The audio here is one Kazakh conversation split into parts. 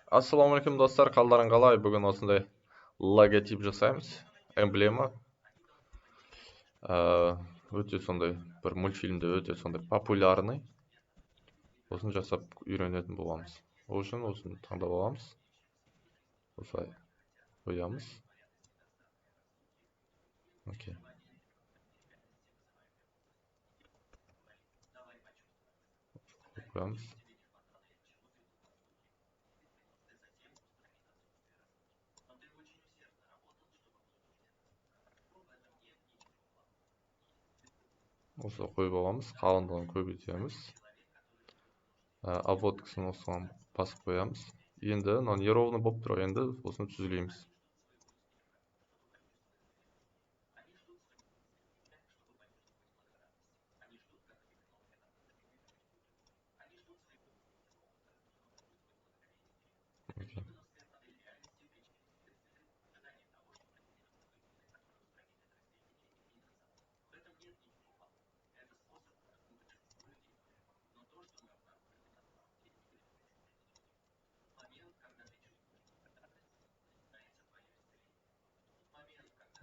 Ассалаумағалейкум, достар, қалдарың қалай? Бүгін осындай логотип жасаймыз, эмблема. Өте сондай бір мультфильмде өте сондай популярный. Осыны жасап үйренетін боламыз. Ол үшін осыны таңдап аламыз. Осылай қоямыз. Окей. Қоямыз. Осылай қойып аламыз, қалыңдығын көбейтеміз. Обводкасын осыған басып қоямыз. Енді мынау неровно болып тұр, енді осыны түзелейміз. Окей.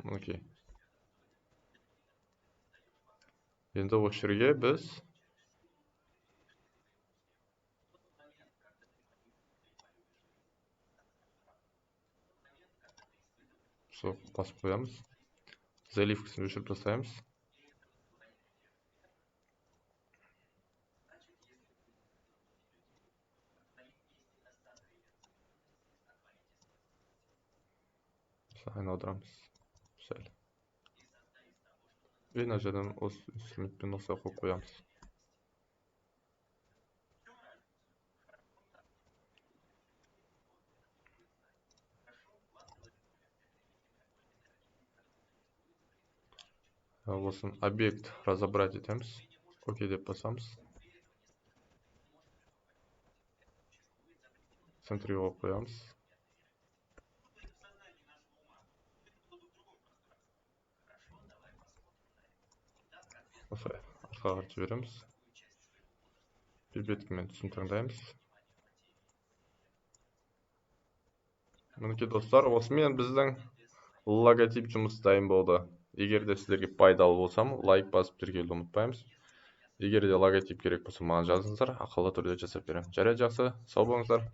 Окей. Енді осы жерге біз сол басып қоямыз. Заливкасын өшіріп тастаймыз. Айналдырамыз сәл. И мына жерден осы инструментпен осылай қойып қоямыз. Осын объект разобрать етеміз. Окей деп басамыз. Центрге қойып қоямыз. Осылай артқа қарай жібереміз. Пипеткамен түсін таңдаймыз. Мінекей, достар, осымен біздің логотип жұмыс дайын болды. Егер де сіздерге пайдалы болсам, лайк басып тіркелуді ұмытпаймыз. Егер де логотип керек болса, маған жазыңыздар, ақылы түрде жасап беремін. Жарайды, жақсы, сау болыңыздар.